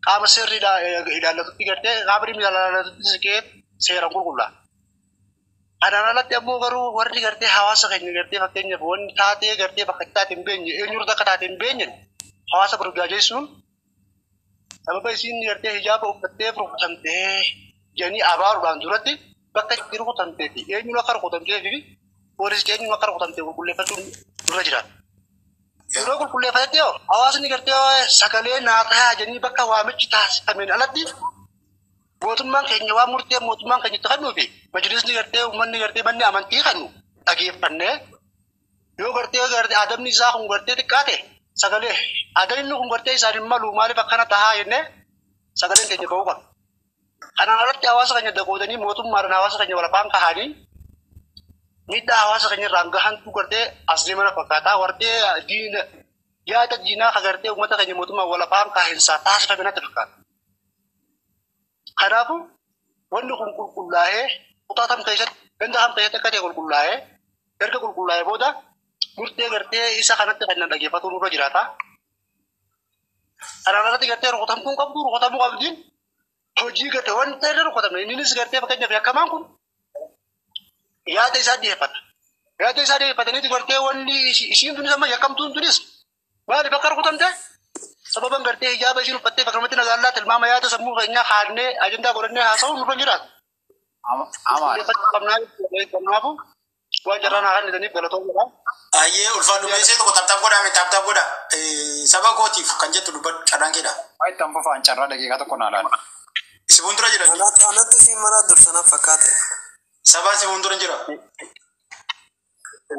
Qaama seerri ilaallatutti gartee qaama dhimmi ilaallatutti siqee seeraan qulqullaa. Kanaan alatti ammoo garuu warri gartee hawaasa keenya gartee fakkeenyaaf wanni taatee gartee bakka itti taate hin beenye, eenyurra akka taate hin beenye, hawaasa burjaajessuun sababa isiin gartee hijaaba uffattee rukutamtee jedhanii abaaruudhaan duratti bakka itti rukutamtee fi eenyuun akka rukutamtee fi poolisii eenyuun akka rukutamtee qulqulleeffachuun dura jira. Yeroo qulqulleeffatetti yoo hawaasni gartee sagalee naa tahaa jedhanii bakka waamichi taasifameen alatti mootummaan keenya waan murtee mootummaan keenya itti kennuu fi majlisni gartee uummanni gartee manni amantii kennu dhageeffannee, yoo gartee adabni isaa kun gartee xiqqaate, sagalee adabni kun gartee isaan hin malu, maaliif akkana tahaa jennee sagaleen keenya ba'uu qaba. Kanaan alatti hawaasa keenya dagootanii mootummaadhaan hawaasa keenya walafaan kahanii miidhaa hawaasa keenya irraan gahantu gartee as deemana fakkaataa wartee diina yaada diinaa ka gartee uummata keenya mootummaa walafaan kahinsaa taasifame natti fakkaata. Kanaafuu wanni kun qulqullaa'ee kutaa kam keessatti, ganda kam keessatti akka ta'e qulqullaa'ee, erga qulqullaa'ee booda murtee gartee isa kanatti kan dhaggeeffatu nurra jiraata. Kanaan alatti gartee rukutamtuu qabdu, rukutamuu qabdiin hojii gartee wanta irra rukutame innis gartee fakkeenyaaf yakkamaan kun yaada isaa dhiyeeffata. Yaada isaa dhiyeeffataniiti gartee wanni isiin tunis amma yakkamtuun tunis maaliif akka rukutamte sababan gartee hijaaba isiin uffattee fakkamatti nagaallaa tilmaama yaada sammuu keenyaa kaadnee ajandaa godhannee haasa'uun nurra jiraata. Amaadha. Qulqulleeffachuu qabnaa jechuudha. Kanaafuu waan carraa naa kennitaniif galatoomudha. Ayyee, ulfaadhu. Meesee tokko tap tap godhaa, mee tap tap godha. Saba kootiif kan jettu dubbadhu, carraan keedha. Waa itti fufaan carraa daqiiqaa tokko naa laala. Si fuuldura jira. Anatti si mana dursanaaf fakkaate. Sabaan si fuuldura jira.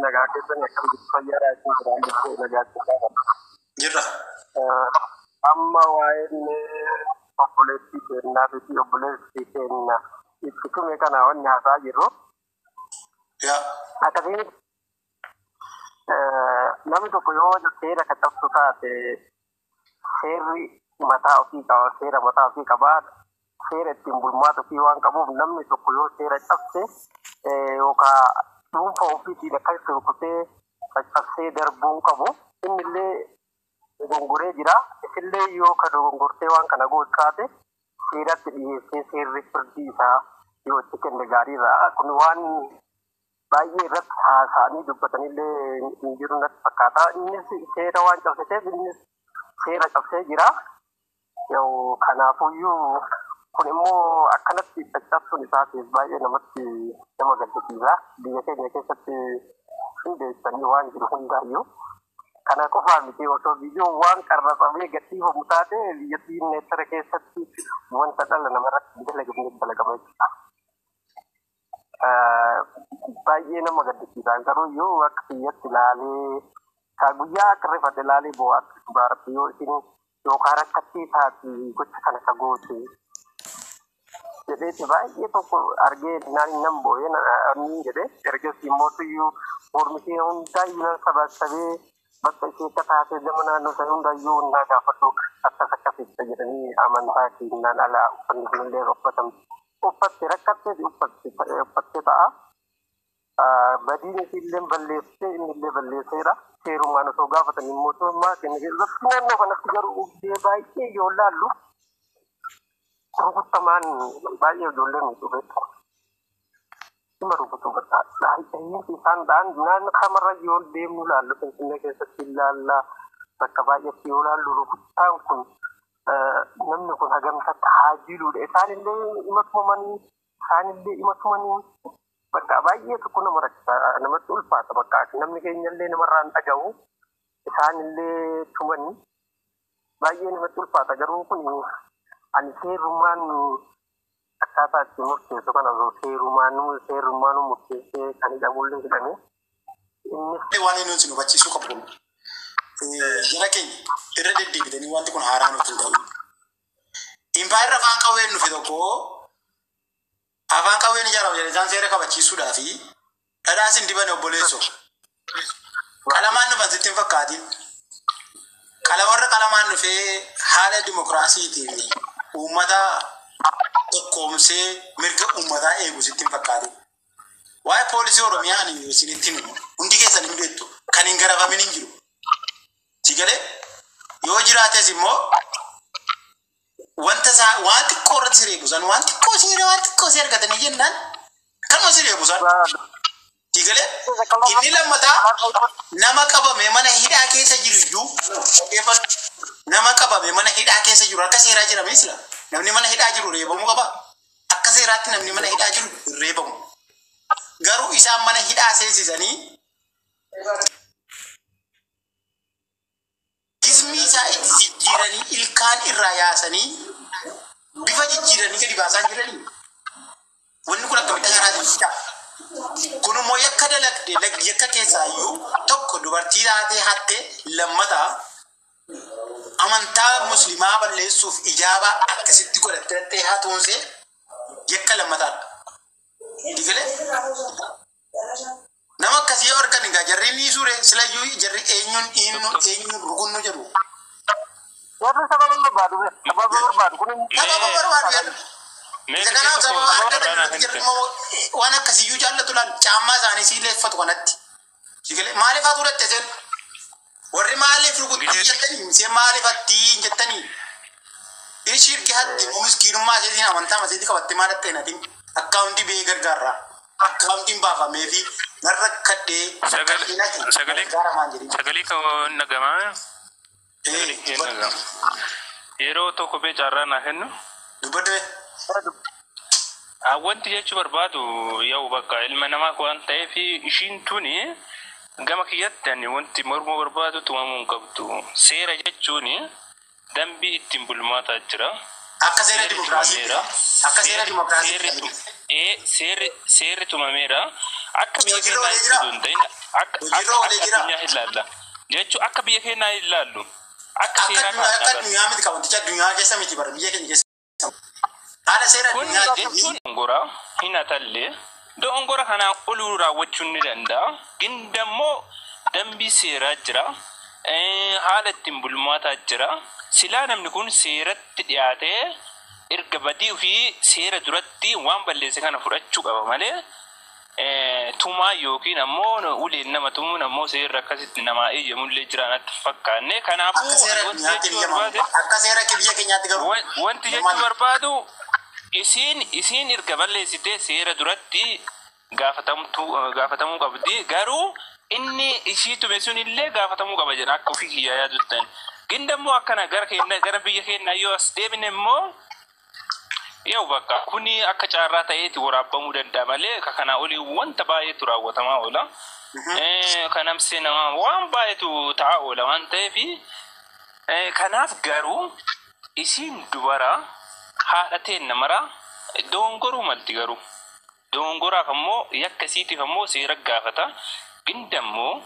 Nagaa keessan, akkam jirtu? Fayyaadhaa? Isin jiraan jirtu, nagaa keessan? Jirra. Amma waa'een obboleettii keenyaa fi obboleessi keenya itti tume kana wanni haasaa jirru. Yaa. Akkasiin namni tokko yoo seera ka cabsu taate seerri mataa ofii qaba, seera mataa ofii qaba, seera ittiin bulmaata ofii waan qabuuf namni tokko yoo seera cabse yookaan dhuunfaa ofiitiin akkas rukutee caccabsee darbuu qabu. Innillee dogongoree jira. Isillee yoo ka dogongortee waan kana gootu taate seeratti dhiyeessee seerri firdii isaa yoo itti kenne gaariirra. Kun waan baay'ee irratti haasa'anii dubbatanillee hin jiru natti fakkaata. Innis seera waan cabsiteef innis seera cabsee jira. Yoo kanaafuyyuu kun immoo akkanatti caccabsuun isaatiif baay'ee namatti nama gaddisiisa. Biyya keenya keessatti hin beeksanii waan jiru hundaayyuu. Kana qofaa miti, osoo biyyoon waan qarrafamee gadhiifamu taate biyyattiin neettara keessatti wanta dhala namarratti hin dalagamne dalagama jechuudha. Baay'ee nama gaddisiisa. Garuu yoo akka biyyatti ilaalee ka guyyaa akka rifadhe ilaalee bo'aa dhugaa Rabbi yoo isin yookaan rakkattee taate gocha kana ka goote jedheeti baay'ee tokko argee naan nan boo'ee ni jedhe. Ergasii immoo iyyuu mormi ishee hundaayyuu nan sabasabee bakka ishee akka taate gama naannoo sana hundaayyuu naa gaafadhu, akkas akkasitti jedhanii amantaa keenyaan ala uffanni kunillee uffatamte uffatte rakkattee uffatte ta'a. Badiin isiillee balleessee innillee balleesseera. Seerumaan osoo gaafatanii mootummaa keenya keessatti naannoo kanatti garuu ubbee baay'ee yoo laallu rukuttamaan baay'ee ijoollee miidhuu beektu. Dhimma rukutuu bakka dhahiinsi isaan dha'an naannoo kamarra yoo deemnu laallu, Finfinnee keessatti ilaalla, bakka baay'eetti yoo laallu rukuttaan kun namni kun hagam takka haa jiluudha. Isaanillee dhima tumamanii, isaanillee dhima tumanii bakka baay'ee tokko nama rakkisa, namatti ulfaata. Bakka namni keenyallee namarraa hin dhaga'u, isaanillee tumanii baay'ee namatti ulfaata. Garuu kun ani seerummaan akkaataa itti murteessu kana osoo seerummaan murteessee kan hidhamullee hidhame innis Waan inni nu hubachiisuu qabu kun jara keenya irra deddeebitanii wanti kun haaraa nutti hin ta'u. Impaayirri afaan qawween dhufe tokko afaan qawween ijaaramu jedhe isaan seera kabachiisuudhaa fi dhadhaas hin dibane, obboleessoo. Qalamaan dhufan sitti hin fakkaatin. Qalamarra qalamaan dhufee haala dimokiraasiitiin uummata tokkoomsee mirga uummataa eegu sitti hin fakkaatin. Waa'ee poolisii Oromiyaa ani isinitti himu. Hundi keessan hin beektu. Kan hin garafamin hin jiru. Si galee yoo jiraates immoo Wanta isaa waan xiqqoo irratti si reebu san, waan xiqqoo si waan xiqqoo si argatanii jennaan kanuma si reebu san. Digalee inni lammataa nama qabame mana hidhaa keessa jiru iyyuu dhaggeeffadhu. Nama qabame mana hidhaa keessa jiru akka seeraa jira sila. Namni mana hidhaa jiru reebamuu qaba. Akka seeraatti namni mana hidhaa jiru hin reebamu. Garuu isaan mana hidhaa seensisanii jismii isaa itti jijjiiranii, ilkaan irraa yaasanii, bifa jijjiiranii gadi baasaa jiranii. Wanni kun akkamitti karaa jijjiiraa? Kun immoo yakka dalagde, yakka keessaa iyyuu tokko dubartii taatee hatte, lammataa amantaa musliimaa balleessuuf ijaaba akkasitti godhattee hatuunsee yakka lammataadha. Digalee nama akkasii yoo argan egaa jarri ni suure silayyuu jarri eenyuun eenyuun eenyuun rukunnu jedhu. Warri sababa barbaadu, sababa barbaadu kun. Sababa barbaadu jedhu. Isa kanaaf sababa argatan jarri immoo waan akkasiyyuu jaallatu laal caammaa isaanii sii leeffatu kanatti. Digalee maaliif hatuu dhatte seen? Warri maaliif rukuttii jettanii, isheen maaliif hattii jettanii? Ishii ergi hatti immoo miskiinummaa isheetiin amantaa maseetii qabattee maal dhattee natiin akkaawuntii bee gargaarraa. Akkaawuntiin baafamee fi narra kadhee Sagalee gargaaramaan jedhee. Sagalee kan nagamaa. Sagalee nagama. Yeroo tokko bee carraa naa kennu. Dubbadde. Wanti jechuu barbaadu yoo bakka ilma namaa waan ta'eef ishiin tuni gama kiyyatti ani wanti mormuu barbaadu tumamuu hin qabdu. Seera jechuun dambii ittiin bulmaataa jira. Akka seera dimokiraasii. Akka seera dimokiraasii. Seerri tumameera. Akka biyya Hojiirra keenyaa oolee jira. hin ta'in akka Hojiirra oolee jira. addunyaa hin laalla. Jechuun akka biyya keenyaa hin laallu. Akka Akka seeraa addunyaa, akka kaa'aa addunyaa miti qabanticha, addunyaa keessa miti, bara biyya keenya keessa. Haala seera Kun addunyaa jechuun dogongora hin hatallee dogongora kanaa oluu raawwachuun ni danda'a. Gindammoo dambii seeraa jira. Haala ittiin bulmaataa jira. Silaa namni kun seeratti dhiyaatee erga badii fi seera duratti waan balleesse kana fudhachuu qaba malee tumaa yookiin ammoo uleen nama tumuun ammoo seerri akkasitti namaa eeyyamullee jira natti fakkaanne. Kanaafuu Akka seera wanti addunyaatti jechuu eeyyamamu. barbaade Akka seera biyya keenyaatti garuu. Wanti jechuu barbaadu isiin erga balleessitee seera duratti gaafatamtuu gaafatamuu qabdi, garuu inni ishii tume sun illee gaafatamuu qaba jedha akka ofii kiyyaa yaaduttan. Gindammoo akkana gara keenya, gara biyya keenyaa yoo as deebine immoo yoo bakka kuni akka carraa ta'eeti waraabamuu danda'a malee ka kanaa olii wanta baay'eetu raawwatamaa oola. Kanamsee namaa waan baay'eetu ta'aa oola waan ta'eefi kanaaf garuu isiin dubara haadha teenna mara dogongoruu malti, garuu dogongoraaf ammoo yakka isiitiif ammoo seera gaafata. Gindammoo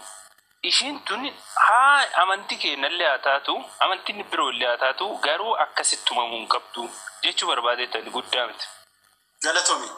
ishiin tun haa amantii keenyallee haa taatu, amantiin biroollee haa taatu, garuu akkasitti tumamuu hin qabdu jechuu barbaadeetan, guddaa miti. Galatoomi.